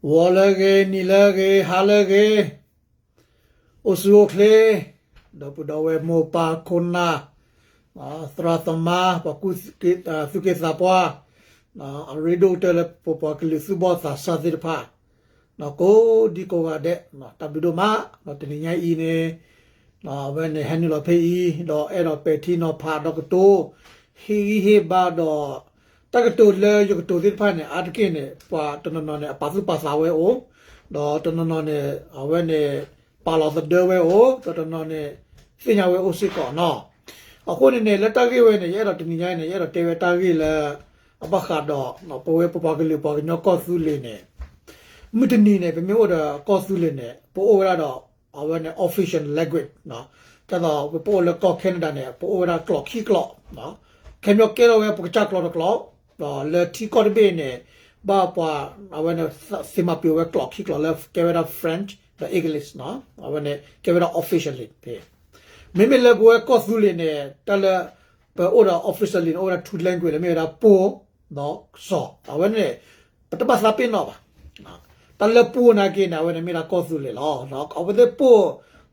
ဂီၤလၢအဂ့ၤ, နံၤလၢအဂ့ၤ, ဟါလၢအဂ့ၤ, အိၣ်ဆူၣ်အိၣ်ချ့, ဒီပုၢ်ဒီဝဲၢ်မိၢ်ပၢ်ခိၣ်နၢ်, သရၣ်သမါ, ပှၤကူၣ်, သူၣ်က့သးပှၢ်, အရ့ဒိၣ်ကတၢၢ်လၢပပှၤကလုာ်သူၣ်ဘီၣ်သးစၢ်သ့ၣ်တဖၣ်, ကိးဒံကိးဂၤဒဲး, တၢ်ဘျုးဒိၣ်မး, ဒီးတနံၤညါအံၤန့ၣ် အဝဲန့ၣ်ဟဲနုာ်လီၤဖဲအံၤ, ဒီးအဲၣ်ဒိးပဲာ်ထံနီၤဖးဒီးကတိၤ, ဟ့ၣ်ဂံၢ်ဟ့ၣ်ဘါဒီး, တၢ်ကတိၤလၢယကတိၤသ့ၣ်တဖၣ်န့ၣ် အါတက့ၢ်န့ၣ် ပှၤတနီၤနီၤန့ၣ် အပာ်သူၣ်ပာ်သးဝဲအိၣ်, ဒီးတနီၤနီၤန့ၣ် အဝဲန့ၣ် ပာ်လီၤသဒၢဝဲအိၣ်, ဒီးတနီၤန့ၣ် သ့ၣ်ညါဝဲအိၣ်စ့ၢ်ကီးနီၤ. အဃိန့ၣ်န့ၣ် လၢတၢ်ဂ့ၢ်ဝဲန့ၣ် ယအဲၣ်ဒိးတနံၤညါအံၤန့ၣ် ယအဲၣ်ဒိးတဲဝဲတၢ်ဂ့ၢ်လၢ အဘၣ်ဃးဒီး ပဝဲပပှၤကလုာ်ပှၤကညီကီၢ်သူလ့ၤန့ၣ်, မုၢ်တနံၤန့ၣ် ပမ့ၢ်အိၣ်ဒီးကီၢ်သူလ့ၤန့ၣ် ပအိၣ်ဝဲဒၣ်ဒီး အဝဲန့ၣ် official language, ဒ်သိးပအိၣ်လၢကီၢ် Canada န့ၣ် ပအိၣ်ဝဲဒၣ်ကျိာ်ခံကျိာ်, ခဲမ့ၢ်ကဲထီၣ်ဝဲပကစၢ်ကျိာ်တကျိာ်, ဒီးလၢထံကီၢ်တဘ့ၣ်န့ၣ် ဘၣ်ပှၤ အဝဲန့ၣ် သ့မၤပှဲၤဝဲကျိာ်ခံကျိာ်လၢကဲဝဲဒၣ် French ဒီး English, အဝဲန့ၣ်ကဲဝဲဒၣ် officially ဖဲ မ့မ့ၢ်လၢပဝဲကီၢ်သူလ့ၤန့ၣ် တၢ်လၢ ပအိၣ်ဒီး officially န့ၣ် အိၣ်ဝဲဒၣ် two language လၢမ့ၢ်ဝဲဒၣ် ပှိၢ် ဒီးစီၤ, အဝဲန့ၣ် ပတဘၣ်သးပ့ၤနီၣ်ဘၣ်. တၢ်လၢပှိၢ်နာ်က့န့ၣ် အဝဲန့ၣ်မ့ၢ်ဒၣ်ကီၢ်သူလ့ၤလီၤ. အဝဲသ့ၣ်ပှိ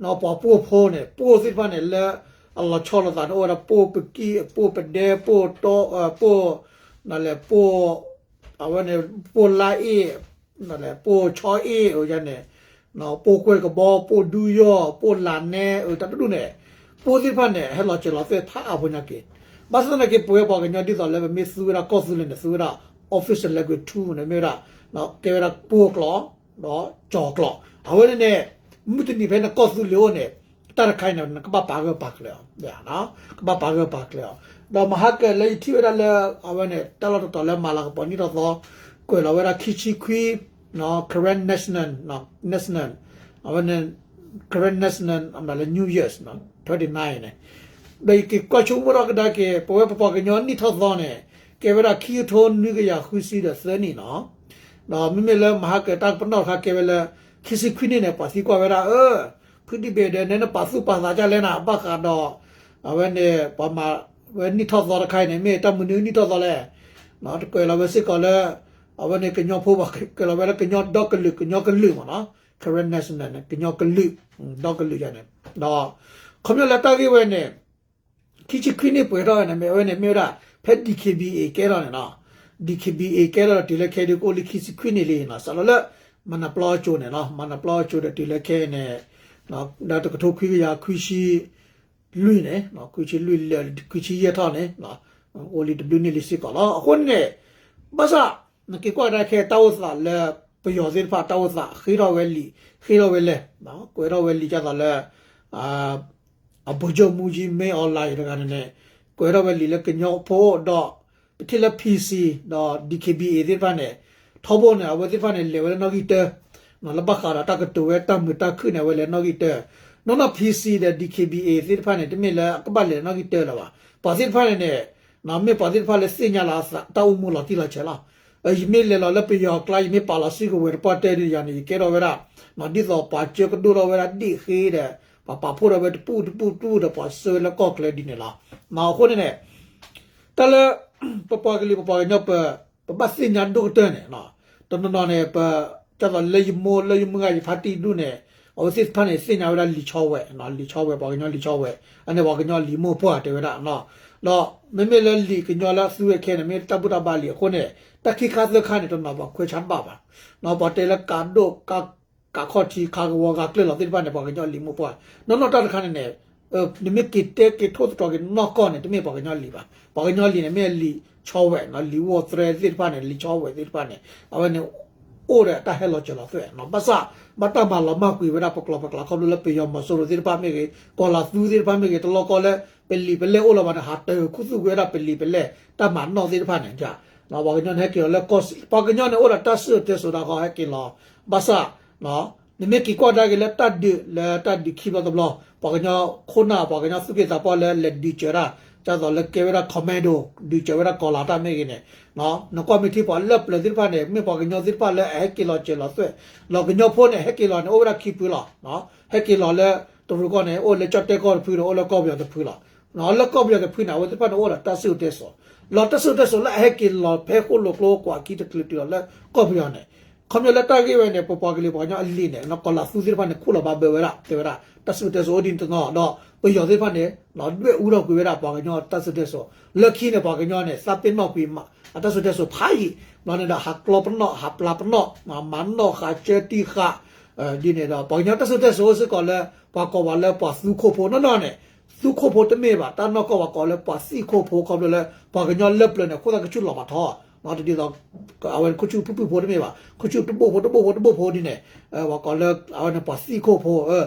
ၢ်, ပှၤပှိၢ်ဖိန့ၣ် ပှိၢ်သ့ၣ်တဖၣ်န့ၣ် လၢအလီၤဆီလိာ်သးန့ၣ် အိၣ်ဝဲဒၣ်ပှိၢ်ပကံၢ်, ပှိၢ်ပဒဲ, ပှိၢ်တီ, ပှိၢ်, ပှိၢ်, အဝဲန့ၣ် ပှိၢ်လါအ့ၣ်, ပှိၢ်ဆီအ့ၣ်န့ၣ်, ပှိၢ်ကွဲၢ်ကဘီ, ပှိၢ်ဒူယီၢ်, ပှိၢ်လးနဲ, တၢ်တဒူၣ်န့ၣ် ပှိၢ်သ့ၣ်တဖၣ်န့ၣ် ဟဲလီၤစၢၤလီၤသွဲၣ်ဖးအါဖိညါက့ၤ. ဘၣ်ဆၣ်သနာ်က့ ပဝဲပှၤကညီဒ်သိးလၢပမ့ၢ်သူဝဲဒၣ်ကီၢ်သူလ့ၤန့ၣ် သူဝဲဒၣ် official language two န့ၣ် မ့ၢ်ဝဲဒၣ် ကဲဝဲဒၣ်ပှိၢ်ကျိာ် ဒီးစီၤကျိာ်. အဝဲန့ၣ်န့ၣ် မုၢ်တနံၤဖဲန့ၣ်ကီၢ်သူလ့ၤအိၣ်န့ၣ် တၢ်တခါအံၤန့ၣ် နကဘၣ်ပာ်ဂၢၢ်ပာ်ကျၢၤအီၤ, ကဘၣ်ပာ်ဂၢၢ်ပာ်ကျၢၤအီၤ. ဒီးမဟါကၢၤလၢယထံၣ်ဝဲဒၣ်လၢ အဝဲန့ၣ် တၢ်လီၢ်တတီၤလၢမၤလၤကပီၤနံၣ်ထီၣ်သီ ကွဲးလီၤဝဲဒၣ်ခံဆံခွံ Karen national, national, အဝဲန့ၣ် Karen national အမ့ၢ်လၢ New Year's twenty-nine န့ၣ်, ဒီးယက့ၤကွၢ်ဆိကမိၣ်ထီၣ်ကဒါက့ၤ ပဝဲပပှၤကညီနံၣ်ထီၣ်သီန့ၣ် ကဲဝဲဒၣ်ခံကထိနွံကယၤဃုဆံဒီးသၢနံၣ်နီၤ. ဒီးမ့မ့ၢ်လၢမဟါကၢၤတၢ်ပနီၣ်တခါကဲဝဲလၢ ခံဆံခွံနံၣ်န့ၣ် ပှၤသံကွၢ်ဝဲဒၣ် အၢ ဖုဒံဘ့ၣ်ဒီး နဲနပာ်သူၣ်ပာ်သးဒ်လဲၣ်နၤ ဘၣ်ဃးဒီး အဝဲန့ၣ် ပှၤမၤဝဲနံၣ်ထီၣ်သီတခါအံၤန့ၣ် မ့ၢ်တၢ်မနုၤနံၣ်ထီၣ်သီလဲၣ်. တကွဲးလီၤဝဲစ့ၢ်ကီးလၢ အဝဲန့ၣ်ကညီဖိ ကွဲးလီၤဝဲလၢကညီဒီကလုာ် ကညီကလုာ်မ့ၢ်နီၤ, Karen national န့ၣ် ကညီကလုာ် ဒီကလုာ်ယၤန့ၣ်. ဒီး ခီဖျိလၢတၢ်ဂ့ၢ်ဝဲန့ၣ် ခံဆံခွံနံၣ်ပှဲၤထီၣ်ဝဲန့ၣ် မ့ၢ်အဝဲန့ၣ်မ့ၢ်ဝဲဒၣ် ဖဲ DKBA ကဲထီၣ်န့ၣ်နီၤ, DKBA ကဲထီၣ်ဒီးတုၤလၢခဲအံၤဒုးကအိၣ်လံခံဆံခွံနံၣ်လံနီၤ, စးထီၣ်လၢ မၤနၢၤပျီအစိၤန့ၣ်နီၤ, မၤနၢၤပျီအစိၤဒီးတုၤလၢခဲအံၤန့ၣ် ဒီးတကထိခွံကယၤခွံဆံလွံၢ်န့ၣ်, ခွံဆံလွံၢ်လၢ ခွံဆံယဲၢ်ထီၣ်န့ၣ် အိၣ်လံတဘျုးနံၣ်လံစ့ၢ်ကီးလီၤ. အဃိန့ၣ် ဘၣ်ဆၣ် နက့ၤကွၢ်ကဒါခဲ တၢ်အိၣ်သးလၢ ပယီၤသ့ၣ်တဖၣ်တၢ်အိၣ်သး ဃ့ထီၣ်ဝဲလံာ် ဃ့ထီၣ်ဝဲလဲၢ်, ကွဲးထီၣ်ဝဲလံာ်ဒ်သိးလၢ အဗိုလ်ချုပ်မှူးကြီး မင်းအောင်လှိုင် တဂၤန့ၣ်န့ၣ် ကွဲးထီၣ်ဝဲလံာ်လၢကညီဖိဒီး ပထံၣ်လၢ PC ဒီး DKBA သ့ၣ်တဖၣ်န့ၣ် ထီဘိန့ၣ် အဝဲသ့ၣ်တဖၣ်န့ၣ် လဲၤဝဲလၢနီၣ်ဂံၢ်တၢ လၢဘၣ်ဃးဒီးတၢ်ကတိၤဝဲတၢ်မုာ်တၢ်ခုၣ်န့ၣ် အဝဲလဲၤနီၣ်ဂံၢ်တၢ, နီၢ်နီၢ် PC ဒီး DKBA သ့ၣ်တဖၣ်န့ၣ် တမ့ၢ်လၢအကဘၣ်လဲၤနီၣ်ဂံၢ်တၢလၢၤဘၣ်. ပှၤသ့ၣ်တဖၣ်န့ၣ်န့ၣ် မ့ၢ်ပှၤသ့ၣ်တဖၣ်လၢသ့ၣ်ညါလီၤအသး တၢ်အိၣ်မူလီၤတံၢ်လီၤဆဲးလီၤ. ယမ့ၢ်လဲၤလီၤလၢပယီၤကျါ ယမ့ၢ်ပာ်လီၤစုကဝဲၤတပှၢ်တၢၢ်ဒ်ယၤန့ၣ် ယကဲထီၣ်ဝဲဒၣ် ဒ်သိးပှၤကၢကဒိၣ်ထီၣ်ဝဲဒၣ်ဒ့ၣ်ဃ့ဒီး ပှၤပာ်ဖှိၣ်ထီၣ်ဝဲတပူၤတပူၤတပူၤဒီး ပှၤဆှၢဝဲလၢကီၢ်ချၢဒ်န့ၣ်လီၤ. အဃိန့ၣ်န့ၣ် တၢ်လၢ ပပှၤကလုာ်ပပှၤကညီပ ပဘၣ်သ့ၣ်ညါဒိၣ်ကတၢၢ်န့ၣ် တနီၤနီၤန့ၣ် ပ ဒ်သိးလၢယမိၢ်လၢယမုၢ်ဂၤယဖါတံၢ်တဒူၣ်န့ၣ် အဝဲသ့ၣ်တဖၣ်န့ၣ် သ့ၣ်ညါဝဲဒၣ်လံာ်ဆီဝဲ, လံာ်ဆီဝဲ ပှၤကညီလံာ်ဆီဝဲ, အန့ၣ်ပှၤကညီလံာ်မိၢ်ပှၢ်တဲဝဲဒၣ်. ဒီးမ့မ့ၢ်လၢလံာ်ကညီလၢအသူဝဲခဲန့ၣ် မ့ၢ်တၢ်ဘူၣ်တၢ်ဘါလံာ်အဃိန့ၣ် တၢ်ခံခါသၢခါန့ၣ် တနီၤပှၤခွဲးဆါတဘၣ်ဘၣ်. ပှၤတဲလၢကးဒိၣ် ကးခီၣ်ထံး ခးကဝီၤဂၤကျၢၢ်လီၤသ့ၣ်တဖၣ်န့ၣ် ပှၤကညီလံာ်မိၢ်ပှၢ်, နီၢ်နီၢ်တၢ်တခါန့ၣ်န့ၣ် နမ့ၢ်က့ၤတဲက့ၤထိၣ်သတြီၤက့ၤနီၢ်ကီၢ်န့ၣ် တမ့ၢ်ပှၤကညီလံာ်ဘၣ်. ပှၤကညီလံာ်န့ၣ် မ့ၢ်လံာ်ဆီဝဲ လံာ်ဝီၢ်သရဲသ့ၣ်တဖၣ်န့ၣ် လံာ်ဆီဝဲသ့ၣ်တဖၣ်န့ၣ် အဝဲန့ၣ် အိၣ်ဒီးတၢ်ဟဲလီၤစၢၤလီၤသွဲၣ်, ဘၣ်ဆၣ် ဘၣ်တၢ်မၤလီၤမၢ်ကွံာ်ဝဲဒၣ်ပကျိာ်ပကျါ ခီဖျိလၢပယီၤမီၤစိရိၤသ့ၣ်တဖၣ်မ့ၢ်ဂ့ၤ ကီၤလၤသူသ့ၣ်တဖၣ်မ့ၢ်ဂ့ၤ တလီၢ်ကီၢ်လၢ ပလံာ်ပလဲၢ်အိၣ်လီၤဘၣ်န့ၣ် ဟးတၢၤခူသူၣ်ကွံာ်ဝဲဒၣ်ပလံာ်ပလဲၢ် တၢ်မၤနီၣ်သ့ၣ်တဖၣ်န့ၣ် ပှၤကညီန့ၣ်ဟဲက့ၤလီၤလၢကီၢ် ပှၤကညီန့ၣ် အိၣ်ဒီးတၢ်စံၣ်စိၤတဲစိၤဒၣ်ဃီ ဟဲက့ၤလီၤ. ဘၣ်ဆၣ် နမ့ၢ်က့ၤကွၢ်ကဒါက့ၤလၢတၢ်ဒုး လၢတၢ်ဒုးခံဘျီတဘျီ ပှၤကညီခိၣ်နၢ် ပှၤကညီသူၣ်က့သးပှၢ်လၢလဲၤဒုးစၢၤဒၣ် ဒ်သိးလၢကဲဝဲဒၣ် commando ဒုးစၢၤဝဲဒၣ်ကီၤလၤတၢ်မ့ၢ်ဂ့ၤန့ၣ် နကွၢ်မ့ၢ်ထံပှၤလၢပျၢၤသ့ၣ်တဖၣ်န့ၣ် မ့ၢ်ပှၤကညီသ့ၣ်တဖၣ်လၢအဟဲက့ၤလီၤစၢၤလီၤသွဲၣ်, ဒီးကညီဖိန့ၣ် ဟဲက့ၤလီၤန့ၣ် အိၣ်ဝဲဒၣ်ခံဖုလီၤ. ဟဲက့ၤလီၤလၢ တရူးကီၢ်န့ၣ် အိၣ်လၢကၠီၣ်တဲၣ်ကီၢ်တဖုဒီး အိၣ်လၢကီၢ်ပယီၤတဖုလီၤ. လၢကီၢ်ပယီၤတဖုန့ၣ် အဝဲသ့ၣ်တဖၣ်န့ၣ် အိၣ်ဒီးတၢ်စံၣ်စိၤတဲစိၤ, လီၤတၢ်စံၣ်စိၤတဲစိၤလၢအဟဲက့ၤလီၤဖဲဃိၣ်လိာ်ကျိကွၢ်ခံတချုးတုၤလီၤလၢကီၢ်ပယီၤန့ၣ် ခီပညီလၢတၢ်ဂ့ၢ်ဝဲန့ၣ် ပပှၤကလုာ်ပှၤကညီအလံာ်န့ၣ် ကီၤလၤသူသ့ၣ်တဖၣ်န့ၣ် ခူၣ်လီၤဘၣ်ဘၢဝဲဒၣ် တဲဝဲဒၣ် တၢ်စံၣ်စိၤတဲစိၤအိၣ်ဒ်န့ၣ်တနီၤ ဒီးပယီၤသ့ၣ်တဖၣ်န့ၣ် ဒွဲၣ်အူထီၣ်ကွံာ်ဝဲဒၣ်ပှၤကညီတၢ်စံၣ်စိၤတဲစိၤ လၢခံန့ၣ် ပှၤကညီန့ၣ် သးပ့ၤနီၣ်ကွံာ် အတၢ်စံၣ်စိၤတဲစိၤဖးယံာ် ဘျီန့ၣ်ဒီး ဟးကျီပနီၣ် ဟးပျၢ်ပနီၣ် မၤနီၣ်ဃာ်ကၢတံၢ်ဃာ် ဒ်န့ၣ်ဒီး ပှၤကညီတၢ်စံၣ်စိၤတဲစိၤအိၣ်စ့ၢ်ကီးလၢ ပှၤကိးဝဲလၢပှၤသူခိၣ်ဖိနီၢ်နီၢ်န့ၣ် သူခိၣ်ဖိတမ့ၢ်ဘၣ် တၢ်နီၢ်ကီၢ်ပှၤကိးလၢပှၤသံၣ်ခိၣ်ဖိ ခီဖျိလၢ ပှၤကညီလၢပျၢၤန့ၣ် ခိၣ်သၣ်ကဆူၣ်လီၤမးထီ ဒ်သိး အဝဲန့ၣ် ခိၣ်ဆူၣ်ဖုၣ်ဖုၣ်ဖိတမ့ၢ်ဘၣ် ခိၣ်ဆူၣ်တဘိၣ်ဖိတဘိၣ်ဖိတဘိၣ်ဖိဒ်န့ၣ် ပှၤကိးလၢ အဝဲန့ၣ် ပှၤသံၣ်ခိၣ်ဖိ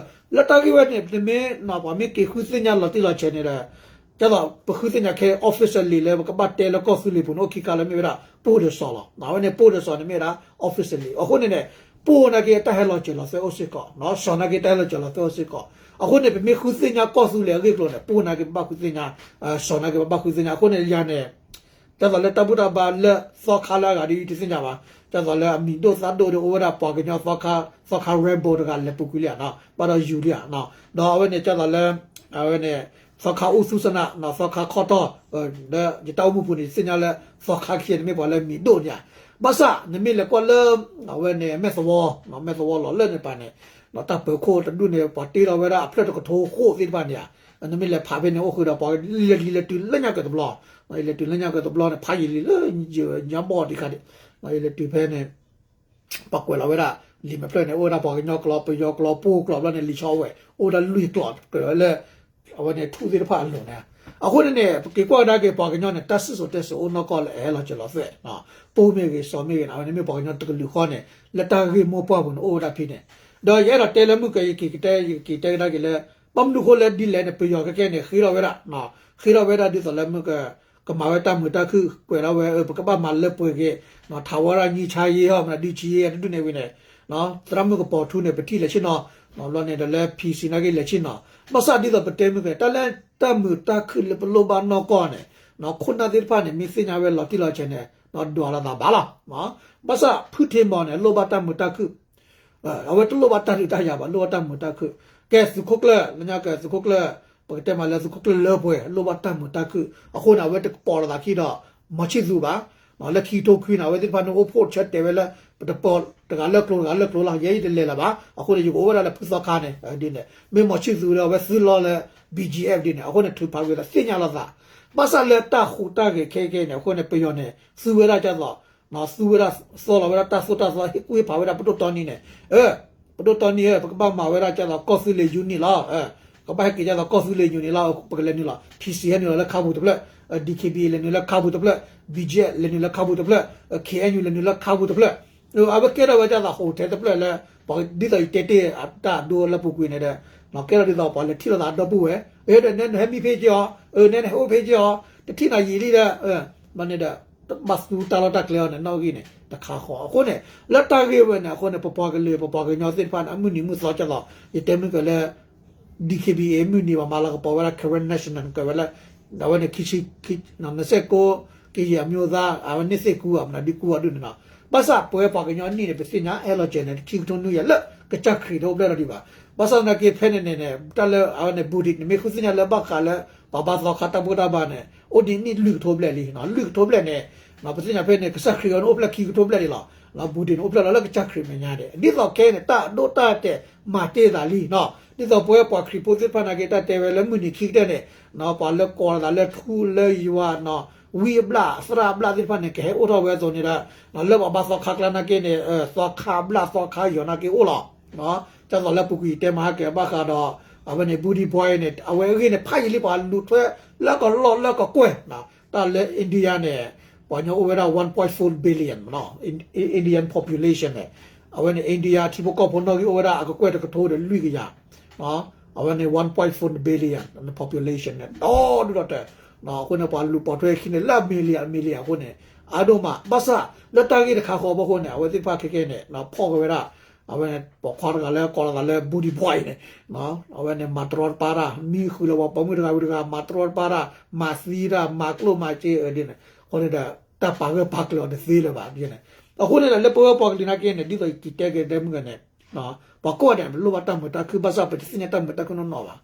လၢတၢ်ဂ့ၢ်ဝဲန့ၣ် နမ့ၢ် ပှၤမ့ၢ်က့ၤဃုသ့ၣ်ညါလီၤတံၢ်လီၤဆဲးန့ၣ်ဒီး ကဲသိး ပဃုသ့ၣ်ညါခဲ officially လၢပကဘၣ်တဲလၢကီၢ်သူလ့ၤပူၤန့ၣ် အိၣ်ခံခါလၢမ့ၢ်ဝဲဒၣ် ပအိၣ်ဒီးစီၤလီၤ အဝဲန့ၣ် ပအိၣ်ဒီးစီၤန့ၣ်မ့ၢ်ဝဲဒၣ် officially အဃိန့ၣ်န့ၣ် ပအိၣ်နာ်က့တၢ်ဟဲလီၤစၢၤလီၤသွဲၣ်အိၣ်စ့ၢ်ကီး စီၤနာ်က့တၢ်ဟဲလီၤစၢၤလီၤသွဲၣ်အိၣ်စ့ၢ်ကီး အဃိန့ၣ် ပမ့ၢ်ဃုသ့ၣ်ညါကီၢ်သူလ့ၤအဂ့ၢ်အကျိၤန့ၣ် ပအိၣ်နာ်က့ပဘၣ်ဃုသ့ၣ်ညါ စီၤနာ်က့ပဘၣ်ဃုသ့ၣ်ညါ အဃိန့ၣ်ယၤန့ၣ် ကဲသိးလၢတၢ်ဘူၣ်တၢ်ဘါလၢသီခါလၢအဂၤဒီး ယတသ့ၣ်ညါဘၣ် ကဲသိးလၢအမံၤဒိၣ်သးဒိၣ်ဒီးအိၣ်ဝဲဒၣ်ပှၤကညီသီခါ သီခါ rebel တဂၤလဲၤပူၤကွံာ်လံဧါ ဘၣ်ဒီးယူၤလံဧါ ဒီးအဝဲန့ၣ်ကဲသိးလၢ အဝဲန့ၣ် သီခါအိၣ်သူစနး သီခါခီၣ်တီၢ် လၢယတၢ်အိၣ်မူပူၤန့ၣ် ယသ့ၣ်ညါလၢ သီခါခံဂၤန့ၣ်မ့ၢ်ပှၤလၢမံၤဒိၣ်န့ၣ်ဧါ ဘၣ်ဆၣ် နမ့ၢ်လဲၤကွၢ်လၢ အဝဲန့ၣ် မဲၢ်သဝီ မဲၢ်သဝီလီၤလၢန့ၣ်ပၤန့ၣ် တၢ်ပၢၤခိၣ်တဒူၣ်န့ၣ် ပှၤတ့ထီၣ်ဝဲဒၣ်အဖျၢၣ်တကထိဃိးသ့ၣ်တဖၣ်န့ၣ်ဧါ နမ့ၢ်လဲၤဖးဖဲန့ၣ် အိၣ်ဃုာ်ဒီးပှၤလဲၤလံလဲၤတုၤလၢညါကၢၤတဘျီ လဲၤတုၤလၢညါကၢၤတဘျီန့ၣ် ဖးယံာ်လံလၢ ညါဘီၣ်ဒံးခါဒံး ယလဲၤတုၤဖဲန့ၣ် ပှၤကွဲးလီၤဝဲဒၣ် လံာ်မဲာ်ဖျၢၣ်န့ၣ် အိၣ်ဝဲဒၣ်ပှၤကညီကျိာ် ပယီၤကျိာ် ပှိၢ်ကျိာ်ဘျီန့ၣ် လံာ်ဆီဝဲ အိၣ်ဝဲဒၣ်လွံၢ်ကျိာ် ကွဲးဝဲလၢ အဝဲန့ၣ်ထူၣ်သ့ၣ်တဖၣ်အလိၤန့ၣ် အဃိန့ၣ်န့ၣ် ပက့ၤကွၢ်ကဒါက့ၤပှၤကညီန့ၣ် တၢ်စံၣ်စိၤတဲစိၤအိၣ်နီၢ်ကီၢ်လၢအဟဲလီၤစၢၤလီၤသွဲၣ် ပအိၣ်မ့ၢ်ဂ့ၤ စီၤမ့ၢ်ဂ့ၤန့ၣ် အဝဲန့ၣ်မ့ၢ်ပှၤကညီတကလုာ်ဃီန့ၣ် လၢတၢ်ဂ့ၢ်မိၢ်ပှၢ်ပူၤန့ၣ် အိၣ်ဝဲဒၣ်ဖဲန့ၣ် ဒီးယအဲၣ်ဒိးတဲလၢမုၢ်က ယက့ၤကတဲ ယက့ၤတဲကဒါက့ၤလၢ ဘၣ်မနုၤဃိလၢဒ်လဲၣ်န့ၣ် ပယီၤခဲကဲန့ၣ် ဃ့ထီၣ်ဝဲဒၣ် ဃ့ထီၣ်ဝဲဒၣ်ဒ်သိးလၢမုၢ်က ကမၤဝဲတၢ်မုာ်တၢ်ခုၣ် ကွဲးထီၣ်ဝဲ ပကဘၣ်မၤလၢပှဲၤက့ၤ ထးဝဲဒၣ် ငြိမ်းချမ်းရေး ဟီ မနုၤဒု ငြိမ်းချမ်းရေး တဒူၣ်န့ၣ်ဝံၤန့ၣ် သရၣ်မုၣ်ကပီၤထူန့ၣ် ပထံၣ်လဲၤဆ့ၣ်နီၤ ဘျီန့ၣ်ဒီးလၢ PC နာ်က့လဲၤဆ့ၣ်နီၤ ဘၣ်ဆၣ်ဒ်သိးပတဲမုၢ်က တၢ်လၢတၢ်မုာ်တၢ်ခုၣ်လၢပလိၣ်ဘၣ်နီၢ်ကီၢ်န့ၣ် ခိၣ်နၢ်သ့ၣ်တဖၣ်န့ၣ် မ့ၢ်သ့ၣ်ညါဝဲလီၤတံၢ်လီၤဆဲးန့ၣ် ဒွးလိာ်သးဘၣ်လီၤ. ဘၣ်ဆၣ်ဖုထ့မီၤန့ၣ် လိၣ်ဘၣ်တၢ်မုာ်တၢ်ခုၣ် အဝဲတလိၣ်ဘၣ်တၢ်ဒုးတၢ်ယၤဘၣ် လိၣ်ဘၣ်တၢ်မုာ်တၢ်ခုၣ် ကဲ သုးခိၣ်ကျၢၢ် လၢညါကသုးခိၣ်ကျၢၢ် ပကတဲမးလၢသုးခိၣ်ကျၢၢ်လၢပှဲၤ လိၣ်ဘၣ်တၢ်မုာ်တၢ်ခုၣ် အဃိန့ၣ် အဝဲတကပိာ်လိာ်သးခံဒီး မီၤဆံၣ်သူဘၣ် လၢခံကထိခွံန့ၣ် အဝဲသ့ၣ်တဖၣ်န့ၣ် အိၣ်ဖှိၣ်ဆၢတဲာ်ဝဲလၢ ပတပိာ်တဂၤလၢကျိၤတဂၤလၢကျိၤလီၤ ယဲယတလဲၤလၢၤဘၣ် အဃိန့ၣ် ယကအိၣ်ဝဲဒၣ်လၢဖုသီခါန့ၣ် ဒ်န့ၣ် မ့ၢ်မီၤဆံၣ်သူဒီး အဝဲသုလီၤလၢ BGF ဒ်န့ၣ် အဃိန့ၣ် ထုးဖးကွံာ်သးသ့ၣ်ညါလိာ်သး ဘၣ်ဆၣ်လၢတၢ်ဟူးတၢ်ဂဲၤခဲကဲန့ၣ် အဃိန့ၣ် ပယီၤန့ၣ် သူဝဲဒၣ်ကၢ်သိး သူဝဲဒၣ် သီလီၤဝဲဒၣ်တၢ်သိၣ်တၢ်သီ ဟ့ၣ်ကူၣ်ဟ့ၣ်ဖးဝဲဒၣ်ပဒိၣ်တီနံန့ၣ် ပဒိၣ်တီနံဧၢ ပကဘၣ်မၤဝဲဒၣ်ကၢ်သိး ကီၢ်သူလ့ၤ unit လီၤ ကဘၣ်ဟဲက့ၤကၢ်သိး ကီၢ်သူလ့ၤ unit လီၤ ပကလဲၤနုာ်လီၤ PC ဟဲနုာ်လီၤလၢခါပူၤတဖျၢၣ် DKBA လဲၤနုာ်လၢခါပူၤတဖျၢၣ် BGF လဲၤနုာ်လၢခါပူၤတဖျၢၣ် KNU လဲၤနုာ်လၢခါပူၤတဖျၢၣ် အဝဲကဲထီၣ်ဝဲကၢ်သိး hotel တဖျၢၣ်လၢ ဒ်သိးယတဲတ့ၢ်တၢ်အဒိလၢပူၤကွံာ်န့ၣ်ဒီး ကဲထီၣ်ဒ်သိးပှၤလဲၤထံၣ်လိာ်သးဒီပုၢ်ဝဲၢ် ဒီးနဲနဟဲမံဖဲက့ၤအီၤ နဲနဟဲအိၣ်ဖဲက့ၤအီၤ တထံၣ်နၤယံာ်လံဒီး ဘၣ်န့ၣ်ဒီး ဘၣ်သူတၢ်လီၢ်တၢ်ကျဲအီၤန့ၣ် နီၣ်ဂံၢ်န့ၣ် တခါဃီ အဃိန့ၣ် လၢတၢ်ဂ့ၢ်ဝဲန့ၣ် အဃိန့ၣ် ပပှၤကလုာ် ပပှၤကညီသ့ၣ်တဖၣ်န့ၣ် အမုၢ်နံၤမုၢ်သီကၢ်သိး ယတဲမုၢ်ကလၢ DKBA မုၢ်နံၤ ပှၤမၤလၤကပီၤဝဲဒၣ် Karen National ကဝဲလၢ အဝဲန့ၣ် ခံဆံ ခံ နစဲၣ်ကိး ကယဲၢ်အမျိုးသား အဝဲန့ၣ်သ့ၣ်ကူအီၤ မနုၤဒုကူအီၤဒုန့ၣ်နီၤ ဘၣ်ဆၣ်ပဝဲပှၤကညီနံၣ်န့ၣ် ပသ့ၣ်ညါ အဲၣ်လီၤစဲၤန့ၣ် ခံကထိနွံယဲၢ်လၢ ကစၢ်ခရံာ်တအိၣ်ဖျဲၣ်လီၤဒံးဘၣ် ဘၣ်ဆၣ်သနာ်က့ဖဲန့ၣ်န့ၣ်န့ၣ် တၢ်လၢအဝဲန့ၣ် Buddhist န့ၣ် မ့ၢ်ဃုသ့ၣ်ညါလၢဘၣ်ဃးလၢ ပှၤဘါသီခါတၢ်ဘူၣ်တၢ်ဘါန့ၣ် အိၣ်ဒံးနံၣ်လွံၢ်ကထိဘျဲၣ်လံ လွံၢ်ကထိဘျဲၣ်န့ၣ် ပသ့ၣ်ညါဖဲန့ၣ် ကစၢ်ခရံာ်အီၤန့ၣ် အိၣ်ဖျဲၣ်ခံကထိဘျဲၣ်လံလီၤ Buddhist န့ၣ် အိၣ်ဖျဲၣ်လီၤလၢကစၢ်ခရံာ်မဲာ်ညါဒဲး ဒ်သိးခဲအံၤန့ၣ် တၢ်အဒိတၢ်တဲာ်မၤတ့ၢ်သးလံနီၤ ဒ်သိးပဝဲပှၤခရံာ်ဖိသ့ၣ်တဖၣ်နာ်က့ တၢ်တဲဝဲလၢမုၢ်နံၤခံကတၢၢ်န့ၣ် ပှၤလၢကိးလီၤသးလၢထူလၢယွၤနီၤ ဝံအဘျၣ်သရၣ်အဘျၣ်သ့ၣ်တဖၣ်န့ၣ် ကဟဲအိၣ်ထီၣ်ဝဲအသိးန့ၣ်ဒီး လၢပှၤဘါသီခါကျါနာ်က့န့ၣ် သီခါဘျၣ်သီခါယွၤနာ်က့အိၣ်လီၤ ကၢ်သိးလၢပူၤကွံာ်တဲမၤဟါကဲဘၣ်ဃးဒီး အဝဲန့ၣ် Booty Boy န့ၣ် အဝဲအဂ့ၢ်န့ၣ် ဖးယံာ်လံပှၤလူၤထွဲလၢကလီၢ်လၢကကွဲၢ် တၢ်လၢ India န့ၣ် ပှၤကညီအိၣ်ဝဲဒၣ် one point four billion နီၤ Indian population န့ၣ် အဝဲန့ၣ် India ထံဖိကီၢ်ဖိနီၣ်ဂံၢ်အိၣ်ဝဲဒၣ်အကကွဲၢ်တကထိဒီးလွံၢ်ကယၤ အဝဲန့ၣ် one point four billion population န့ၣ် ဒီဒူၣ်ဒီတၢၢ် အဃိန့ၣ် ပှၤလူၤပိာ်ထွဲခံန့ၣ် လၢအ million အ million အဃိန့ၣ် အါဒိၣ်မး ဘၣ်ဆၣ်လၢတၢ်ဂ့ၢ်တခါဃီဘၣ်အဃိန့ၣ် အဝဲသ့ၣ်တဖၣ်ခဲကဲန့ၣ် ဖီၣ်က့ၤဝဲဒၣ် အဝဲန့ၣ် ပိာ်ခွါတဂၤလၢကိးလီၤသးလၢ Booty Boy န့ၣ် အဝဲန့ၣ် မၤတရီတပါတၢ် မံဃုာ်လၢပှၤပိာ်မုၣ်တဂၤဝံၤတဂၤ မၤတရီတပါတၢ် မၤသံတၢ် မၤကျိၣ်မၤစ့အဒ်န့ၣ် အဃိန့ၣ်ဒီး တၢ်ပာ်ဂၢၢ်ပာ်ကျၢၤအီၤတသ့လၢၤဘၣ်န့ၣ် အဃိန့ၣ်ဒီး လၢပဝဲပှၤကလုာ်နာ်က့န့ၣ် ဒ်သိးယက့ၤတဲက့ၤတဲမုၢ်ဂၤန့ၣ် ပှၤကိးဂၤဒဲးန့ၣ် ပလိၣ်ဘၣ်တၢ်မုာ်တၢ်ခုၣ် ဘၣ်ဆၣ်ပတသ့ၣ်ညါတၢ်မုာ်တၢ်ခုၣ်နီၢ်နီၢ်ဘၣ်.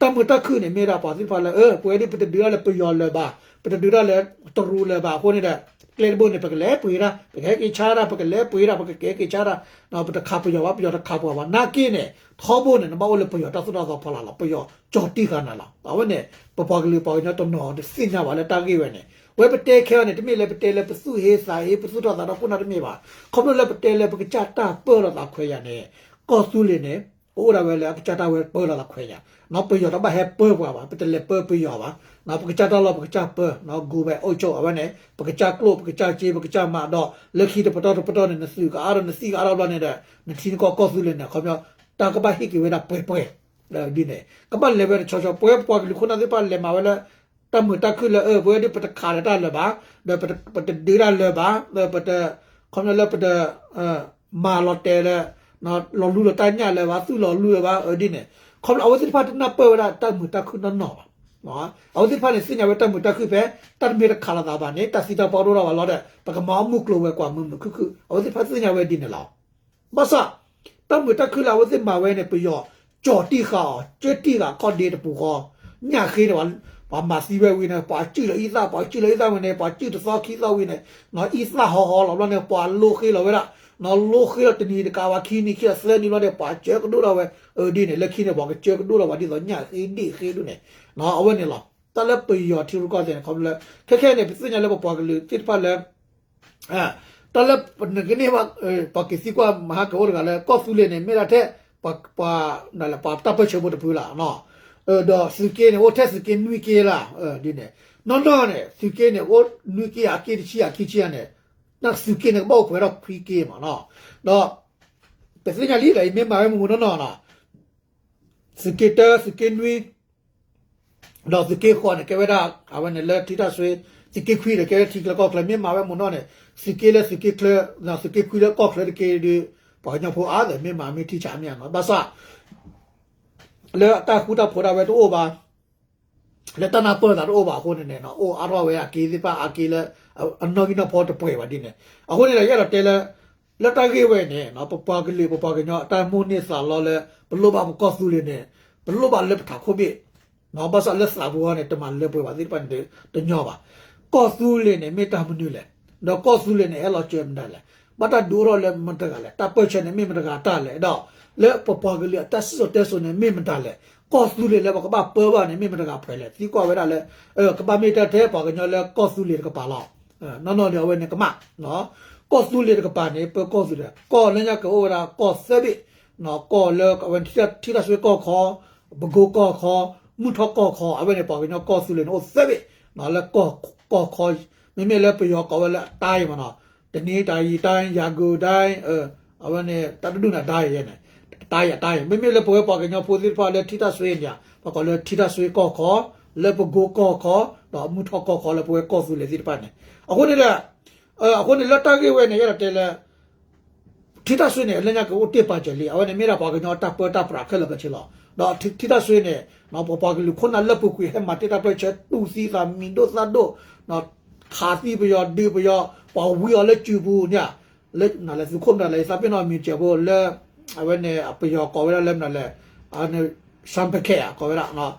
တၢ်မုာ်တၢ်ခုၣ်န့ၣ် မ့ၢ်ဒၣ်ပှၤသ့ၣ်တဖၣ်လၢ အၢ ပဝဲဒၣ်ပတဒုးတၢ်လၢပယီၤလၢၤဘၣ်, ပတဒုးတၢ်လၢတရူးလၢၤဘၣ်အဃိန့ၣ်ဒီး ကျဲတဘိန့ၣ် ပကလဲၤပှ့ၤတၢ် ပကဟဲက့ၤဆါတၢ် ပကလဲၤပှ့ၤတၢ် ပကကဲက့ၤဆါတၢ် ပတခးပယီၤဘၣ် ပယီၤတခးပှၤဘၣ် နာ်က့န့ၣ် ထီဘိန့ၣ် နဘၣ်အိၣ်လၢပယီၤတၢ်သိၣ်တၢ်သီဖီလာ်လီၤ ပယီၤကၠီၤတံၢ်ဃာ်နၤလီၤ အဝဲန့ၣ် ပပှၤကလုာ်ပှၤကညီတနီၤတသ့ၣ်ညါဘၣ်လၢတၢ်ဂ့ၢ်ဝဲန့ၣ် ဝဲပတဲခဲအံၤန့ၣ် တမ့ၢ်လၢပတဲလၢပသူၣ်ဟ့သးဟ့ ပသူၣ်ထီၣ်သးထီၣ်ခိၣ်နၢ်တမ့ၢ်ဘၣ် ခီဖျိလၢပတဲလၢပကစၢ်တၢ်ပၢလီၤသးခွဲးယာ်န့ၣ် ကီၢ်သူလ့ၤန့ၣ် ကအိၣ်ဒၣ်ဝဲလၢအကစၢ်တၢ်ဝဲပၢလီၤသးခွဲးယာ် ပယီၤတဘၣ်ဟဲပၢပှၤဘၣ် ပတလဲၤပၢပယီၤဘၣ် ပကစၢ်တၢ်လီၢ်ပကစၢ်ပၢ go back အိၣ်ဆိၣ် အဝဲန့ၣ် ပကစၢ်ကျိၣ် ပကစၢ်စ့ ပကစၢ်မးဒီး လၢခံတပတီၢ်တပတီၢ်န့ၣ် နသုးကအါထီၣ် နသံကအါထီၣ်ဘျီန့ၣ်ဒီး နထံနကီၢ်ကီၢ်သူလ့ၤန့ၣ် ခီပညီ တၢ်ကဘၣ်ဟ့ၣ်က့ၤဝဲဒၣ်ပှဲၤပှဲၤ ဒ်န့ၣ် ကဘၣ်လဲၤဝဲတဆီဆီ ပဝဲပပှၤကလုာ်ခိၣ်နၢ်သ့ၣ်တဖၣ်လဲၤမၤဝဲလၢ တၢ်မုာ်တၢ်ခုၣ်လၢ ပဝဲဒၣ်ပတခးလၢတၢ်လၢၤဘၣ် ဒီးပတဒုးတၢ်လၢၤဘၣ် ပတ ခီပညီလၢပတ မၤလီၤတဲာ်လၢ လီၤလူလီၤတၢ်ညၣ်လၢၤဘၣ် သူၣ်လီၤလူလၢၤဘၣ် အဒ်န့ၣ် ခီဖျိအဝဲသ့ၣ်တဖၣ်တနၢ်ပၢၢ်ဝဲဒၣ်တၢ်မုာ်တၢ်ခုၣ်နီၢ်နီၢ်ဘၣ် အဝဲသ့ၣ်တဖၣ်န့ၣ် သ့ၣ်ညါဝဲတၢ်မုာ်တၢ်ခုၣ်ဖဲ တၢ်တမ့ၢ်တခးလိာ်သးဘၣ်န့ၣ် တၢ်သံတၢ်ပှၢ်ဒိၣ်ထီၣ်ဘၣ်လီၤဒီး ပကမၤအီၣ်မုၢ်ကျိၤဝဲၤကွာ်မုာ်မုာ်ခုၣ်ခုၣ် အဝဲသ့ၣ်တဖၣ်သ့ၣ်ညါဝဲဒ်န့ၣ်လီၤ ဘၣ်ဆၣ် တၢ်မုာ်တၢ်ခုၣ်လၢအဝဲသ့ၣ်မၤဝဲန့ၣ် ပယီၤကၠီၤတံၢ်ဃာ်အီၤ ကၢတံၢ်ဃာ်ခီၣ်ဒ့တပူၤဃီ ညၣ်ဃ့န့ၣ် ပှၤမၤသံဝဲဝံၤန့ၣ် ပှၤကၠုၣ်လီၤအံသၣ် ပှၤကၠုၣ်လီၤအံသၣ်ဝံၤန့ၣ် ပှၤကၠုၣ်တသီခံသီဝံၤန့ၣ် အံသၣ်ဟီဟီလီၤဘျီန့ၣ် ပှၤလိဃ့လီၤဝဲဒၣ် လိဃ့လီၤတနံၤတကးဝဲခံနံၤခံသီသၢနံၤဘျီန့ၣ် ပှၤကၠၢကဒိၣ်ထီၣ်ဝဲ အဒ်န့ၣ် လၢခံန့ၣ် ပှၤကကၠၢကဒိၣ်ထီၣ်ဝဲဒ်သိးညၣ်ဃ့ဒ့ၣ်ဃ့ဒိၣ်န့ၣ် အဝဲန့ၣ်လီၤ တၢ်လၢပယီၤထံရူၢ်ကီၢ်သဲးန့ၣ် ခီဖျိလၢ ခဲခဲန့ၣ် ပသ့ၣ်ညါလၢပပှၤကလုာ်သ့ၣ်တဖၣ်လၢ တၢ်လၢပနကန့ၢ်ဘၣ် ပှၤက့ၤသံကွၢ်မဟါကအိၣ်တဂၤလၢ ကီၢ်သူလ့ၤန့ၣ် မ့ၢ်ဒၣ်ထဲ ပှၤ ပှၤတၢ်ပၢဆှၢဖိတဖုလီၤ ဒီးသုးက့န့ၣ် အိၣ်ထဲသုးက့နွံက့လီၤ ဒ်န့ၣ် နီၢ်နီၢ်န့ၣ် သုးက့န့ၣ် အိၣ်နွံက့ အက့တဆံ အခံဆံန့ၣ် သုးက့န့ၣ် ကဘၣ်အိၣ်ပှဲၤထီၣ်ခွံက့မးနီၤ ဒီး ပသ့ၣ်ညါလံဒီး ယမ့ၢ်မၤဝဲမုၢ်မုၢ်နီၢ်နီၢ်နီၤ သုးက့တၢ သုးက့နွံ ဒီးသုးက့ဃိးန့ၣ် ကဲဝဲဒၣ် အဝဲန့ၣ်လၢထံတၢ်စွ့ သုးက့ခွံဒီး ကဲဝဲထံချၢကီၢ်ချၢ မ့ၢ်မၤဝဲမုၢ်နီၢ်န့ၣ် သုးက့လၢသုးက့ချၢ သုးက့ခွံလၢကီၢ်ချၢတက့ဒီး ပှၤကညီဖိအါဒီး မ့ၢ်မၤမ့ၢ်ထံဆးမ့ၢ်ဧါနီၤ ဘၣ်ဆၣ် လၢအတၢ်ဃူတၢ်ဖိးဒၣ်ဝဲတအိၣ်ဘၣ် လၢတၢ်နၢ်ပၢၢ်သးတအိၣ်ဘၣ်အဃိန့ၣ်န့ၣ် အိၣ်အါထီၣ်ဝဲအက့သ့ၣ်တဖၣ်အက့လၢ အနီၣ်ဂံၢ်နီၣ်ဖီတပှဲၤဘၣ်ဒ်န့ၣ် အဃိန့ၣ်ဒီး ယအဲၣ်ဒိးတဲလၢ လၢတၢ်ဂ့ၢ်ဝဲန့ၣ် ပပှၤကလုာ် ပပှၤကညီအတၢ်မိၣ်န့ၢ်သးလီလၢ ပလိၣ်ဘၣ်ပကီၢ်သူလ့ၤန့ၣ် ပလိၣ်ဘၣ်လၢပထးခိၣ်ဘ့ၣ် ဘၣ်ဆၣ်လၢသးပူၤအီၤန့ၣ် တမၤလၢပှဲၤဘၣ်သ့ၣ်တဖၣ်န့ၣ် တညီဘၣ်. ကီၢ်သူလ့ၤန့ၣ် မ့ၢ်တၢ်မနုၤလဲၣ်, ဒီးကီၢ်သူလ့ၤန့ၣ် ဟဲလီၤစၢၤမတၤလဲၣ်, ဘၣ်တၢ်ဒုးအိၣ်ထီၣ်လၢမတၤတဂၤလဲၣ်, တၢ်ပၢၢ်ဆၢန့ၣ် မ့ၢ်မတၤတဂၤတၢ်လဲၣ်, ဒီးလၢပပှၤကလုာ်အတၢ်စံၣ်စိၤတဲစိၤန့ၣ် မ့ၢ်မတၤလဲၣ်, ကီၢ်သူလ့ၤလၢပကဘၣ်ပၢဘၣ်န့ၣ် မ့ၢ်မတၤတဂၤဖဲလဲၣ်, သံကွၢ်ဝဲဒၣ်လၢ ကဘၣ်မ့ၢ်တၢ်ထဲပှၤကညီလၢကီၢ်သူလ့ၤတကပၤလီၤ. နီၢ်နီၢ်ဒီးအဝဲန့ၣ်ကမၣ် ကီၢ်သူလ့ၤတကပၤန့ၣ် ပၢကီၢ်သူလ့ၤ, ကီၢ်လၢညါကအိၣ်ဝဲဒၣ်ကီၢ်သၢဘ့ၣ်, ကီၢ်လၢအဝဲထံတၢ်ဆိကီၢ်ခီ, ပကိကီၢ်ခီ, မုၢ်ထီၣ်ကီၢ်ခီ, အဝဲန့ၣ်ပှၤကညီကီၢ်သူလ့ၤန့ၣ် အိၣ်သၢဘ့ၣ်, လၢကီၢ်ခီ, မ့မ့ၢ်လၢပယီၤကိးဝဲလၢအတၢ်အံၤမနီၤ, တနံၤတၢ်ယံၤတၢ် ယၤကိၤတၢ် အဝဲန့ၣ် တၢ်တဒူၣ်န့ၣ်တၢ်အံၤန့ၣ်, တၢ်အံၤအတၢ်အံၤ, မ့မ့ၢ်လၢပဝဲပှၤကညီဖိသ့ၣ်တဖၣ်လၢထံတၢ်ဆိအံၤန့ၣ် ပှၤကိးလၢထံတၢ်ဆိကီၢ်ခီ, လၢပကိကီၢ်ခီ, ဒီးမုၢ်ထီၣ်ကီၢ်ခီလၢပဝဲကီၢ်သူလ့ၤသ့ၣ်တဖၣ်န့ၣ်, အဃိန့ၣ်ဒီး အဃိန့ၣ်လၢတၢ်ဂ့ၢ်ဝဲန့ၣ် ယအဲၣ်ဒိးတဲလၢ ထံတၢ်ဆိန့ၣ် အလၢညါကအိၣ်တ့ၢ်ပာ်စၢၤလံ, အဝဲန့ၣ်မ့ၢ်ဒၣ်ပှၤကညီတၢ်ပၢတၢ်ပြးခဲလၢာ်ခဲဆ့လီၤ. ဒီးထံတၢ်ဆိန့ၣ် ပပှၤကလုာ်ခိၣ်နၢ်လၢပူၤကွံာ်ဟဲမၤတ့ၢ်တၢ်ပၢၢ်ဆၢ တူၢ်သံသးမံၤဒိၣ်သၣ်ဒိၣ်, ခးသံပယီၤဒုးပယီၤ, ပှၤဝံအီၤလၢစုပူၤန့ၣ်, လၢနလဲၤသုးခိၣ်မတၤလဲၣ် ယသးပ့ၤနီၣ်မံၤစဲးဖိလၢ အဝဲန့ၣ် ပယီၤကိးဝဲဒၣ်လၢမနုၤလဲၣ်, အန့ၣ် ရှမ်းဖက်ခဲ ကိးဝဲဒၣ်,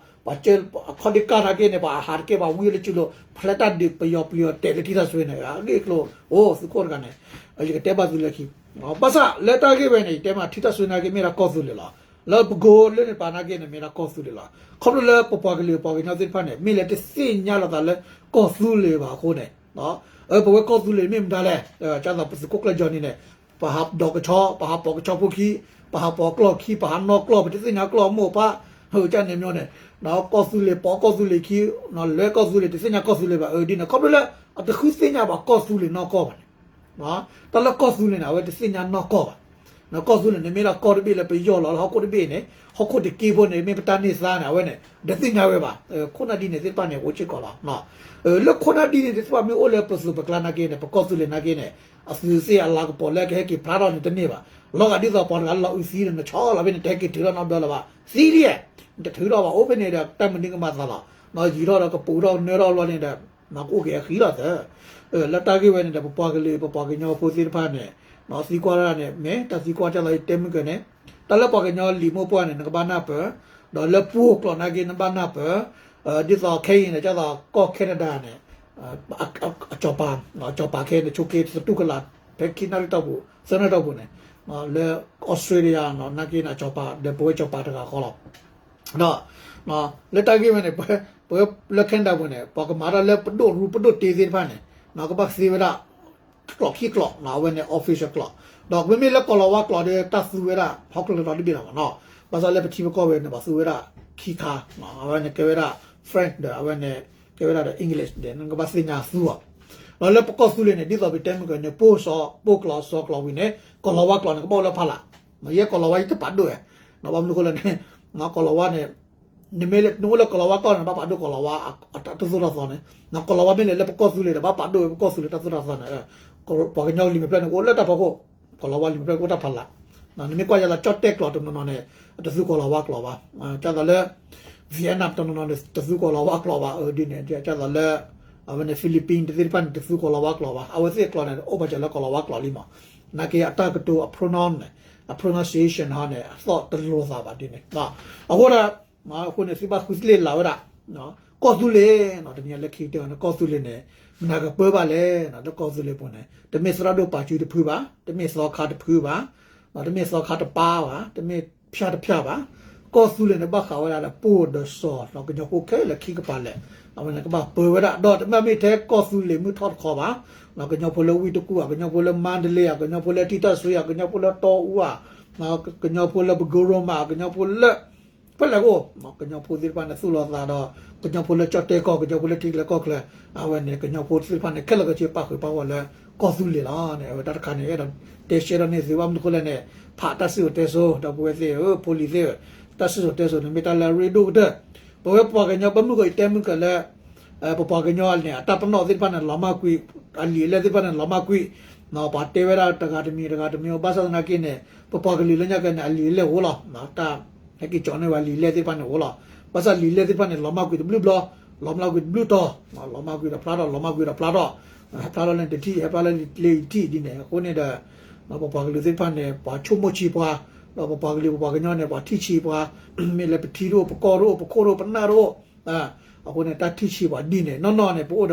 ပှၤကၢအခီၣ်ဒ့ကၢ်နာ်က့န့ၣ် ပှၤဟးတက့ၢ် ပှၤဝံလၢစုလိၤ ဖျဲးတၢ်ဒုးပယီၤပယီၤတဲာ်လၢထံတၢ်ဆိန့ၣ် အဂ့ၢ်အကျိၤ အိၣ်သုးခိၣ်တဂၤန့ၣ်, ယကတဲဘၣ်သုလၢခံ, ဘၣ်ဆၣ်လၢတၢ်ဂ့ၢ်ဝဲန့ၣ် ယတဲမးထံတၢ်ဆိနာ်က့မ့ၢ်ဒၣ်ကီၢ်သူလ့ၤလီၤ. လၢပကိလၢန့ၣ်ပာ်နာ်က့န့ၣ် မ့ၢ်ဒၣ်ကီၢ်သူလ့ၤလီၤ. ခီဖျိလၢပပှၤကလုာ်ပှၤကညီသ့ၣ်တဖၣ်န့ၣ် မ့ၢ်လၢတသ့ၣ်ညါလိာ်သးလၢကီၢ်သူလ့ၤဘၣ်အဃိန့ၣ် ပဝဲကီၢ်သူလ့ၤမ့ၢ်မတၤလဲၣ်, ကၢ်သိးပသုးခိၣ်ကျၢၢ်ကၠီနံၤန့ၣ်, ပဟးဒိးကဆီ, ပဟးပိာ်ကဆီဖိခံ, ပဟးပိာ်ကျီၢ်ခံ, ပဟးနီၣ်ကျီၢ်, ပတသ့ၣ်ညါကျီၢ်မိၢ်ပၢ်, ကၢ်န့ၣ်မ့ၢ်န့ၣ်, ကီၢ်သူလ့ၤပိာ်ကီၢ်သူလ့ၤခံ, လဲၤကီၢ်သူလ့ၤ တသ့ၣ်ညါကီၢ်သူလ့ၤဘၣ်, အဒ်န့ၣ် ခီဖျိလၢ အတဃုသ့ၣ်ညါဘၣ်ကီၢ်သူလ့ၤနီၢ်ကီၢ်ဘၣ်န့ၣ် တၢ်လၢကီၢ်သူလ့ၤန့ၣ် အဝဲတသ့ၣ်ညါနီၢ်ကီၢ်ဘၣ်. ကီၢ်သူလ့ၤန့ၣ် မ့ၢ်ဒၣ်ကီၢ်တဘ့ၣ်လၢပယီၢ်လီၤလၢဟီၣ်ခိၣ်တဘ့ၣ်န့ၣ်, ဟီၣ်ခိၣ်တက့ဖိန့ၣ် မ့ၢ်ပတၢ်န့ၢ်သါန့ၣ် အဝဲန့ၣ် တသ့ၣ်ညါဝဲဘၣ်. ခိၣ်နၢ်ဒ်န့ၣ်သ့ၣ်တဖၣ်န့ၣ် အိၣ်စ့ၢ်ကီးလီၤ. လၢခိၣ်နၢ်ဒ်န့ၣ်သ့ၣ်တဖၣ် မ့ၢ်အိၣ်လၢပသိးပကျါနာ်က့န့ၣ် ပကီၢ်သူလ့ၤနာ်က့န့ၣ် အသုးသ့ၣ်အလၤကပီၤလၢကဟဲက့ၤဖျါထီၣ်န့ၣ်တန့ၢ်ဘၣ်. လီၤဂာ်ဒ်သိးပှၤတဂၤလီၤအုးသံဒီး နဆီလီၤဖဲန့ၣ် တဟဲက့ၤထုးထီၣ်နီတဘျီလၢၤဘၣ်. သံဒ်, နတထုးထီၣ်ဘၣ် အိၣ်ဖဲန့ၣ်ဒီး တၢ်မနုၤကမၤသးလီၤ. ယံာ်ထီၣ်ဒီးကပူးထီၣ်နၢထီၣ်ဘျီန့ၣ်ဒီး ကအိၣ်က့ၤအဃံလီၤသၢ လၢတၢ်ဂ့ၢ်ဝဲန့ၣ်ဒီး ပပှၤကလုာ် ပပှၤကညီဖိသ့ၣ်တဖၣ်န့ၣ် သံကွၢ်တၢ်န့ၣ် မ့ၢ်တၢ်သံကွၢ်တၢ်လီၤတဲမုၢ်ကၢန့ၣ်, တၢ်လၢပှၤကညီလံာ်မိၢ်ပှၢ်န့ၣ် နကဘၣ်နၢ်ပၢၢ်, ဒီးလၢပှိၢ်ကျိာ်နာ်က့ နဘၣ်နၢ်ပၢၢ်, ဒ်သိးခဲအံၤန့ၣ် ကၢ်သိးကီၢ် Canada န့ၣ် အစီၤပၤ, အစီၤပၤခဲအံၤန့ၣ် ဆိးက့သတူၢ်ကလာ် ဖဲခံနၣ်ရံၣ်တီၢ်ပူၤ သၢနၣ်ရံၣ်တီၢ်ပူၤန့ၣ် လၢ Australia နာ်က့န့ၣ် အစီၤပၤ ဒီးပဝဲစီၤပၤတဂၤဃီလီၤ. ဒီး လၢတၢ်ဂ့ၢ်ဝဲန့ၣ် ပဝဲလၢ Canada ပူၤန့ၣ် ပှၤကမၤတၢ်လၢပဒိၣ်ရူပဒိၣ်တ့သ့ၣ်တဖၣ်န့ၣ် ကဘၣ်သ့ဝဲဒၣ် ကျိာ်ခံကျိာ် အဝဲန့ၣ် official ကျိာ်, ဒီးမ့မ့ၢ်လၢကီၢ်လီၤဝါကျိာ်ဒီး တၢ်သူဝဲဒၣ် ဟီၣ်ခိၣ်ချၢဒီဘ့ၣ်လီၤမ့ၢ်နီၤ, ဘၣ်ဆၣ်လၢပထံပကီၢ်ဝဲန့ၣ် ပှၤသူဝဲဒၣ်ခံခါ, အဝဲန့ၣ်ကဲဝဲဒၣ် French ဒီး အဝဲန့ၣ် ကဲဝဲဒၣ်ဒီး English ဒီး နကဘၣ်သ့ၣ်ညါသူအီၤ, ဒီးလၢပကီၢ်သူလ့ၤန့ၣ် ဒ်သိးပတဲမုၢ်ကန့ၣ် ပိၢ်စီ ပိၢ်ကျိာ်စီကျိာ်ဝံၤန့ၣ် ကီၢ်လီၤဝါကျိာ်န့ၣ် ကဘၣ်အိၣ်လၢဖီလာ်, ယဲကီၢ်လီၤဝါယတပာ်ဒိၣ်ဝဲ, ဘၣ်မနုၤအဃိလဲၣ်န့ၣ် ကီၢ်လီၤဝါန့ၣ် နမ့ၢ်လၢနအိၣ်လၢကီၢ်လီၤဝါကျိာ်န့ၣ် ဘၣ်ပာ်ဒိၣ်ကီၢ်လီၤဝါအတၢ်သိၣ်တၢ်သီန့ၣ်, ကီၢ်လီၤဝါမ့ၢ်လဲၤလၢပကီၢ်သူလ့ၤဒီး ဘၣ်ပာ်ဒိၣ်ဝဲပကီၢ်သူလ့ၤတၢ်သိၣ်တၢ်သီန့ၣ်, ပှၤကညီလံာ်မဲာ်ဖျၢၣ်န့ၣ် အိၣ်လၢတၢ်ဖီခိၣ်, ကီၢ်လီၤဝါလံာ်မဲာ်ဖျၢၣ်အိၣ်တၢ်ဖီလာ်, နမ့ၢ်ကွၢ်ယၤလၢကၠီၣ်တဲၣ်ကျိာ်တနီၤနီၤန့ၣ် တသူကီၢ်လီၤဝါကျိာ်ဘၣ်, ကၢ်သိးလၢ Vietnam တနီၤနီၤန့ၣ် တသူကီၢ်လီၤဝါကျိာ်ဘၣ်, ဒ်န့ၣ် ကၢ်သိးလၢ အဝဲန့ၣ် Philippines တသ့ၣ်တဖၣ်န့ၣ် တသူကီၢ်လီၤဝါကျိာ်ဘၣ်, အဝဲသ့ၣ်ကျိာ်န့ၣ် အိၣ်ပာ်စၢၤလၢကီၢ်လီၤဝါကျိာ်လံမး, နာ်က့အတၢ်ကတိၤအ pronoun န့ၣ် အ pronunciation ဟီန့ၣ် အသီၣ်တလိၤသးဘၣ်ဒ်န့ၣ်, အဃိဒီး အဃိန့ၣ် သုဘၣ်ဃုသ့ၣ်လၢဝဲဒၣ် ကီၢ်သူလ့ၤ, တနံၤလၢခံကတၢၢ်န့ၣ် ကီၢ်သူလ့ၤန့ၣ် မနၤကပၢဘၣ်လဲၣ်, လၢကီၢ်သူလ့ၤပူၤန့ၣ် တမ့ၢ်သရၣ်ဒိၣ်ပာ်စုတဖုဘၣ်, တမ့ၢ်သီခါတဖုဘၣ်, တမ့ၢ်သီခါတပါဘၣ်, တမ့ၢ်ဖၠၣ်တဖၠၣ်ဘၣ်, ကီၢ်သူလ့ၤန့ၣ် ဘၣ်ဃးဝဲဒၣ်ဒီးပိၢ်ဒီးစီၤ ဒီးကညီဖိခဲလၢာ်ခံကပၤလဲၣ်, အဝဲန့ၣ်ကဘၣ်ပၢဝဲဒၣ် ဒီးတမ့ၢ်မ့ၢ်ထဲကီၢ်သူလ့ၤမုၢ်ထီၣ်တခီဘၣ်, ကညီဖိလၢဝ့ၢ်တကူၣ်ဧါ, ကညီဖိလၢမါဒလ့ဧါ, ကညီဖိလၢထံတၢ်စွ့ဧါ, ကညီဖိလၢတီအူဧါ, ကညီဖိလၢပကိရိမး, ကညီဖိလၢ ဖဲလဲၣ်အိၣ် ကညီဖိသ့ၣ်တဖၣ်န့ၣ် သူၣ်လီၤသးဒီး ကညီဖိလၢကၠီၣ်တဲၣ်ကီၢ်, ကညီဖိလၢထံကျဲကီၢ်ကျဲ, အဝဲန့ၣ် ကညီဖိသ့ၣ်တဖၣ်န့ၣ် ခဲလၢာ်ခဲဆ့ပၣ်ဃုာ်ပၣ်ဂီၢ်လၢကီၢ်သူလ့ၤလီၤန့ၣ်, အဝဲတၢ်တခါန့ၣ် အဲၣ်ဒိးတဲရှဲထီၣ်န့ၢ်သုဘၣ်မနုၤအဃိလဲၣ်န့ၣ်, ဖးတၢ်စံၣ်စိၤတဲစိၤ ဒီပုၢ်ဝဲၢ်သ့ၣ်ဧၢ, ဖိလံၤသ့ၣ်ဧၢ, တၢ်စံၣ်စိၤတဲစိၤန့ၣ် မ့ၢ်တၢ်လၢအရ့ဒိၣ်ကတၢၢ်, ပဝဲပပှၤကညီ ဘၣ်မနုၤအဃိယတဲမုၢ်ကၢၢ်လၢ ပပှၤကညီန့ၣ် အတၢ်ပနီၣ်သ့ၣ်တဖၣ်န့ၣ် လီၤမၢ်ကွံာ်, အလံာ်အလဲၢ်သ့ၣ်တဖၣ်န့ၣ် လီၤမၢ်ကွံာ်, ပှၤတဲဝဲဒၣ်တဂၤတမံၤတဂၤတမံၤ, ဘၣ်ဆၣ်သနာ်က့န့ၣ် ပပှၤကလုာ်လၢညါက့န့ၣ် အလံာ်အလဲၢ်အိၣ်လီၤ, တၢ် ဟဲက့ၤကၠီန့ၢ်ဝဲလံာ်လဲၢ်သ့ၣ်တဖၣ်န့ၣ်အိၣ်လီၤ, ဘၣ်ဆၣ်လံာ်လဲၢ်သ့ၣ်တဖၣ်န့ၣ် လီၤမၢ်ကွံာ်တဘျုးဘျီ, လီၤမၢ်ကွံာ်တဘျုးတီၤ, လီၤမၢ်ကွံာ်ဒီးဖျါထီၣ်, လီၤမၢ်ကွံာ်ဒီးဖျါထီၣ်, ဟဲဖျါထီၣ်လၢနတထံၣ်, ဟဲဖျါလၢလံာ်တထံၣ်ဒ်န့ၣ်, အဃိန့ၣ်ဒီး ပပှၤကလုာ်သ့ၣ်တဖၣ်န့ၣ် ပှၤဆိကမိၣ်ဆံးပှၤ, ဒီးပပှၤကလုာ်ပပှၤကညီန့ၣ် ပှၤထံၣ်ဆံးပှၤ, မ့ၢ်လၢပထံတအိၣ် ပကီၢ်တအိၣ် ပခိၣ်တအိၣ် ပနၢ်တအိၣ်, အဃိန့ၣ် တၢ်ထံၣ်ဆံးပှၤဒ်န့ၣ် နီၢ်နီၢ်န့ၣ် ပအိၣ်ဒီးပ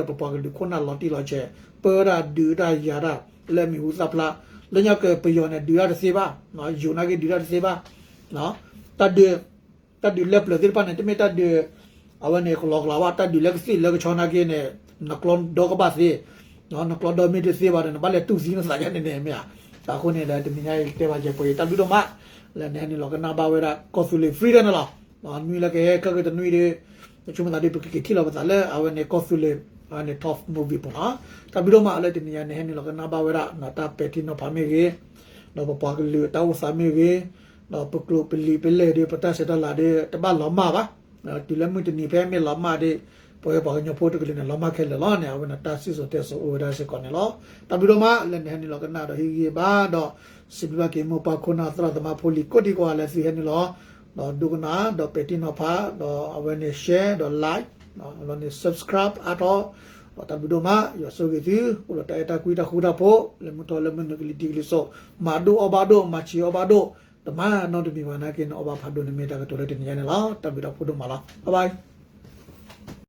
ပှၤကလုာ်ခိၣ်နၢ်လီၤတံၢ်လီၤဆဲး, ပၢဝဲဒၣ်ဒုးတၢ်ယၤတၢ် လၢမံၤဟူသၣ်ဖျါ, လၢညါက့ပယီၤန့ၣ် ဒုးတၢ်တသ့ဘၣ်, ယိၤနာ်က့ဒုးတၢ်တသ့ဘၣ်, တၢ်ဒုး တၢ်ဒုးလၢပျၢၤသ့ၣ်တဖၣ်န့ၣ် တမ့ၢ်တၢ်ဒုး အဝဲန့ၣ်ကလီကလီဘၣ်, တၢ်ဒုးလၢကသ့ၣ်လၢကဆီနာ်က့န့ၣ် နကျီဒီကဘၣ်သ့, နကျီဒီမ့ၢ်တသ့ဘၣ်ဒီး နဘၣ်လဲၤတူၢ်သံနသးယါန့ၣ်န့ၣ်မ့ၢ်ဧါ, အဃိန့ၣ်ဒီး တနံၤညါအံၤတဲဘၣ်ကဲပှဲၤအံၤ တၢ်ဘျုးဒိၣ်မး လၢနဟဲနုာ်လီၤကနၣ်ဘၣ်ဝဲဒၣ် ကီၢ်သူလ့ၤ freedom န့ၣ်လီၤ. နွံလၢကဟဲခဲကတနွံဒီး ပဆိကမိၣ်သးဒီး ပကက့ၤထံၣ်လီၤပသးလၢ အဝဲန့ၣ် ကီၢ်သူလ့ၤ အဝဲန့ၣ် top movie ပူၤလီၤ. တၢ်ဘျုးဒိၣ်မးလၢတနံၤညါ နဟဲနုာ်လီၤကနၣ်ဘၣ်ဝဲဒၣ် တၢ်ပဲာ်ထံနီၤဖးမ့ၢ်ဂ့ၤ, ဒီးပပှၤကလုာ်တၢ်အိၣ်သးမ့ၢ်ဂ့ၤ, ဒီးပကျိာ်ပလံာ်ပလဲၢ်ဒီး ပတၢ်ဆဲးတၢ်လၤဒီး တဘၣ်လီၤမၢ်ဘၣ်. တုၤလၢမုၢ်တနံၤဖဲမ့ၢ်လီၤမၢ်ဒီး ပဝဲပှၤကညီဖိတကလုာ်န့ၣ် လီၤမၢ်ခဲလၢာ်လီၤန့ၣ် အဝဲန့ၣ်တၢ်စံၣ်စိၤတဲစိၤအိၣ်ဝဲဒၣ်စ့ၢ်ကီးန့ၣ်လီၤ. တၢ်ဘျုးဒိၣ်မးလၢနဟဲနုာ်လီၤကနၣ်ဒီး ဟ့ၣ်ဂံၢ်ဘါဒီး စံးဘျုးဘၣ်က့ၤမိၢ်ပၢ်ခိၣ်နၢ်သရၣ်သမါဖိလံၤကိးဒံကီးလၢသုဟဲနုာ်လီၤ ဒီးဒိကနၣ် ဒီးပဲာ်ထံနီၤဖး ဒီးအဝဲန့ၣ် share ဒီး like အဝဲန့ၣ် subscribe အါထီၣ် ဒီးတၢ်ဘျုးဒိၣ်မး ယွၤဆိၣ်ဂ့ၤသု အိၣ်ဒီးတၢ်အဲၣ်တၢ်ကွံတၢ်ဃူတၢ်ဖိး လၢမုၢ်ထီၣ်လၢမုၢ်နုာ်ကလံၤထံးကလံၤစိး မၤဒိၣ်အီၣ်ဘၣ်ဒိၣ် မၤဆံးအီၣ်ဘၣ်ဒိၣ် တမၤနီတမံၤဘၣ်နာ်က့န့ၣ် အီၣ်ဘၣ်ဖးဒိၣ်န့ၣ်မ့ၢ်တၢ်ကတိၤလၢတနံၤညါန့ၣ်လီၤ. တၢ်ဘျုးဒိၣ်မးလီၤ. Bye bye.